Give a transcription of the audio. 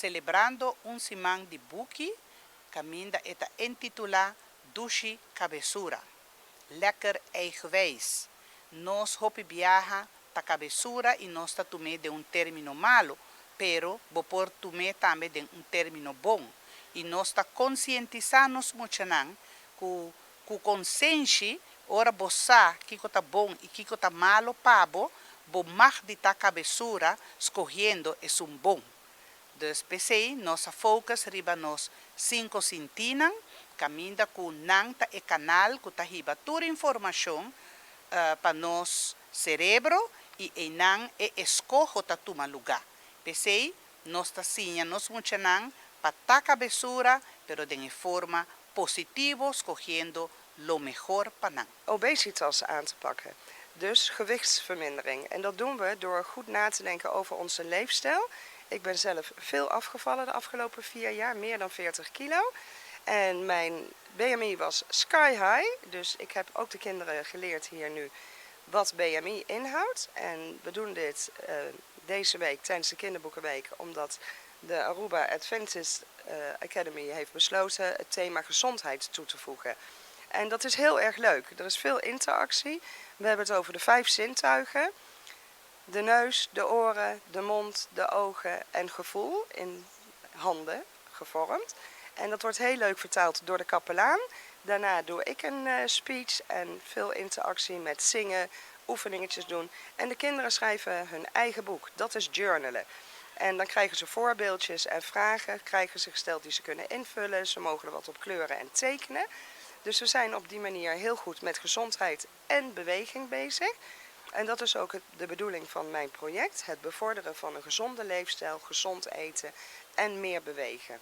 Celebrando un siman di buki, caminda e ta intitula Dushi Cabesura. Lekker eigenwijs. Nos hopi biaha ta cabesura y nos ta tum'e den un termino malo, pero bo por tum'e tambe den un termino bon. Y nos ta conscientisa nos muchanan cu consenshi, ora bo sa kico ta bon y kico ta malo pa bo, bo mag di ta cabesura scohiendo esun bon. Dus p'esey nos a focus riba nos cinco sintinan, caminda cu nan ta e canal cu ta hiba tur informacion pa nos cerebro y eynan e escoho ta tuma luga. P'esey nos ta siña nos muchanan pa ta cabesura, pero den e forma positivo, scohiendo lo mehor pa nan. Obesitas aan te pakken. Dus gewichtsvermindering. En dat doen we door goed na te denken over onze leefstijl. Ik ben zelf veel afgevallen de afgelopen 4 jaar, meer dan 40 kilo. En mijn BMI was sky high. Dus ik heb ook de kinderen geleerd hier nu wat BMI inhoudt. En we doen dit deze week tijdens de kinderboekenweek, omdat de Aruba Adventist Academy heeft besloten het thema gezondheid toe te voegen. En dat is heel erg leuk. Er is veel interactie. We hebben het over de vijf zintuigen. De neus, de oren, de mond, de ogen en gevoel in handen gevormd. En dat wordt heel leuk vertaald door de kapelaan. Daarna doe ik een speech en veel interactie met zingen, oefeningetjes doen. En de kinderen schrijven hun eigen boek. Dat is journalen. En dan krijgen ze voorbeeldjes en vragen krijgen ze gesteld die ze kunnen invullen. Ze mogen er wat op kleuren en tekenen. Dus we zijn op die manier heel goed met gezondheid en beweging bezig. En dat is ook de bedoeling van mijn project: het bevorderen van een gezonde leefstijl, gezond eten en meer bewegen.